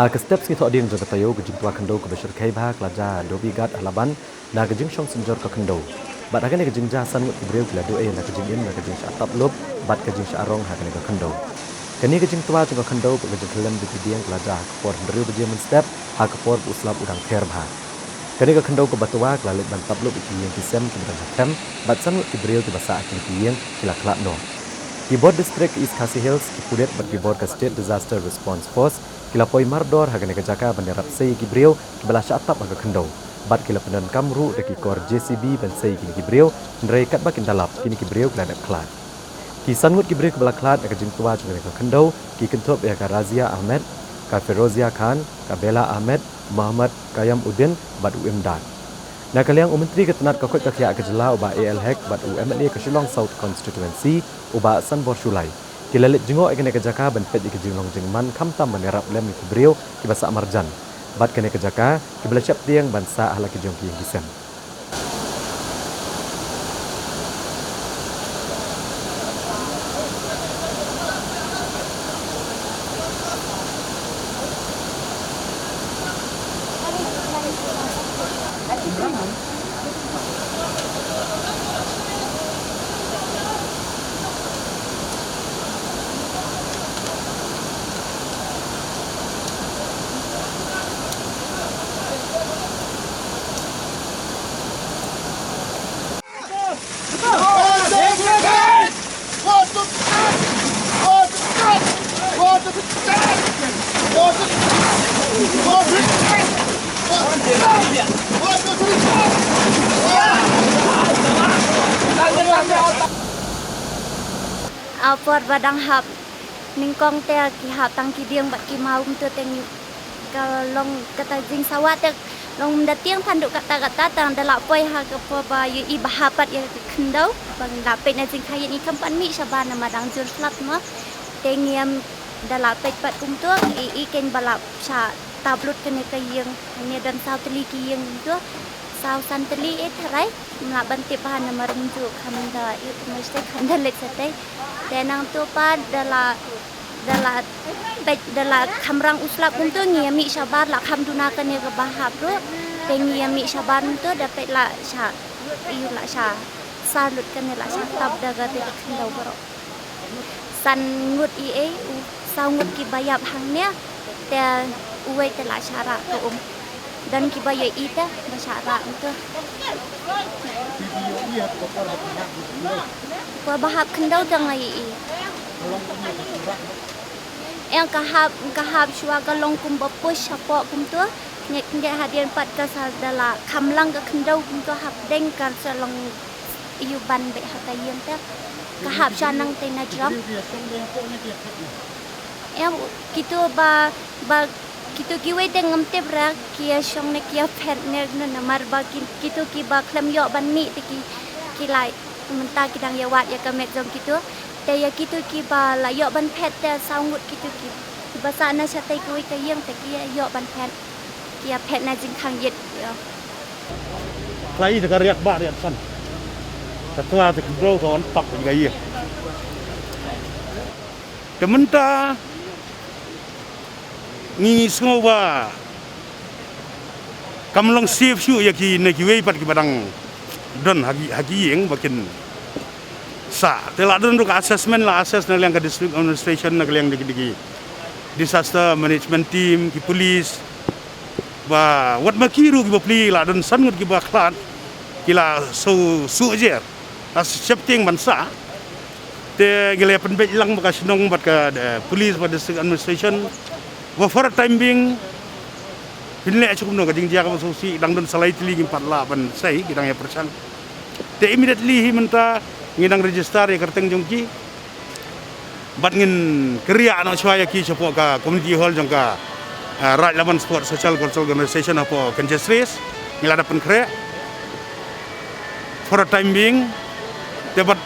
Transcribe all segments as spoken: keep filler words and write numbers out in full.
Ha ka step sngi Thohdieng jong ka taïew, ka jingtwa khyndew kaba shyrkhei bha ka la jia ha Dhobigarh ha Laban na ka jingshong synjor ka khyndew. Bad ha kane ka jingjia, san ngut ki briew ki la duh ei na ka jingim na ka jingshah tap lup bad ka jingshah rong ha kane ka khyndew. Kane ka jingtwa jong ka khyndew bad ka jingkhyllem da ki dieng ka la jia ha ka por hynriew baje mynstep, ha ka por ba u slap u dang ther bha. Kane ka khyndew kaba twa ka la leit ban tap lup ïa ki ïing ki sem kiba don ha them, bad san ngut ki briew kiba sah ha kine ki ïing ki la khlad noh. Ki bor District East Khasi Hills, ki pulit bad ki bor ka State Disaster Response Force ki la poi mardor ha kane ka jaka ban ïarap sei ïa ki briew kiba la shah tap ha ka khyndew. Bad ki la pyndonkam ruh da ki kor J C B ban sei ïa kine ki briew, hynrei katba kin da lap, kine ki briew ki la dep khlad. Ki san ngut ki briew kiba la khlad na ka jingtwa jong kane ka khyndew ki kynthup ïa ka Razia Ahmed, ka Ferozia Khan, ka Bella Ahmed, Mohammad Kayam Uddin bad u Imdad. Na ka liang u Myntri ka tnat ka koit ka khiah ka jylla u Bah A L Hek bad u M L A ka Shillong South Constituency u Bah Sanbor Shullai ki la leit jngoh ïa kane ka jaka ban peit ïa ka jinglong jingman khamtam ban ïarap lem ïa ki briew kiba sah marjan. Bad kane ka jaka kiba la sheptieng ban sah ha la ki jong ki ïing ki sem. Ha por ba dang hap nyngkong te ki hap tang ki dieng bad ki maw, kumto te ngi ka long kata jingsawa te long ym da tieng than duh katta katta, tang da lah poi ha ka por ba ïohi ba hap pat ïa ka khyndew, ba ngi lah peit na jingkhang ïit, ngi khlem pat mih shabar namar dang jur slap mo. Te ngi ïa da lah peit pat kumto, ngi ïohi kein ba lah shah tap lut kane ka ïing, hangne don saw tylli ki ïing kumto, saw san tylli eh tharai. Ym lah ban tip bha namar ym ju kham da ïohi, mesti kham da leit shatei. Te nangto pat da lah, da lah peit, da lah kham rang u slap kumto, ngi ïa mih shabar, lah kham duna kane kaba hap ruh. Te ngi ïa mih shabar kumto, da peit lah shah, ïohi lah shah sar lut kane, lah shah tap da kata ka khyndew baroh. San ngut ïa ei, u saw ngut kiba ïap hangne, te uwei te la shah rah ka um. Don kiba ïohi te ba shah rah kumto. Por ba hap khyndew te nga ïohi. Ïa ka hap, ka hap shuwa ka long kumba push shapoh kumto. Ngi khyndiat hadien pat ka sa da la kham lang ka khyndew kumto, hap deng ka sa long ïa u ban beit ha ka ïing te. Ka hap sha nangta na drum. Em, kito ba, ba, kito kiwei te ngam tip re ki ïa shong ne ki ïa phet ne, ne namar ba ki, kito kiba khlem ïoh ban mih te ki, ki la mynta ki dang ïa wad ïa ka met jong kito. Te ïa kito kiba la ïoh ban phet te saw ngut kito ki, kiba sah na shatei kawei ka ïing te ki ïa ïoh ban phet. Ki ïa phet na jingkhang ïit ïa. Kloi da ka riat ba riat san. Ka twa te ki bro ka wan tap ka ïa. Te mynta ngi sngew ba kam long safe shuh ïa ki, ne kiwei pat kiba dang don ha ki, ha ki ïing ba kin sah. Te la don ruh ka assessment, la assess na liang ka district administration, na ka liang diki diki disaster management team, ki police, ba wat ma ki ruh kiba plie, la don san ngut kiba khlad, ki la shu shu jer, la sheptieng ban sah. Te ngi la pynbeit lang bad ka shnong bad ka, eh, police bad district administration ba for a time being phin leh shuh kumno, ka jingjia kaba sngewsih, dang don sa lai tylli ngim pat lah ban sei, ki dang ïa pyrshang. Te immediately hi mynta ngi dang register ïa ka kyrteng jong ki. Bad ngin kyrïa noh shuwa ïa ki shapoh ka community hall jong ka, ah, Raid Laban Sport Social Cultural Organization hapoh Kynshais Ris. Ngi la dep pynkhreh for a time being. Te bad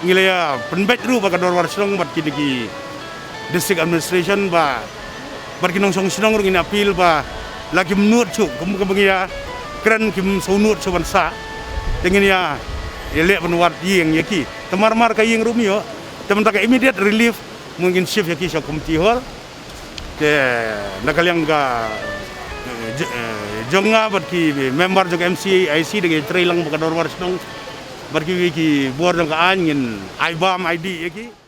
ngi la ïa pynbeit ruh bad ka dorbar shnong bad kine ki district administration ba, bad ki nongshong shnong ruh ngin appeal ba la kim nud shuh, kum, kum ba ngi ïa kren kim shu nud shuh ban sah. Te ngin ïa, ïa leh ban wad ïing ïa ki. Te mar mar ka ïing ruh ym ïoh. Te mynta ka immediate relief, mut ngin shift ïa ki sha community hall. Eh, na ka liang ka, eh, j-, eh, jong nga bad ki member jong ka M C I C da ki trei lang bad ka dorbar shnong bad ki, ki bor jong ka aiñ ngin ai bam ai dih ïa ki.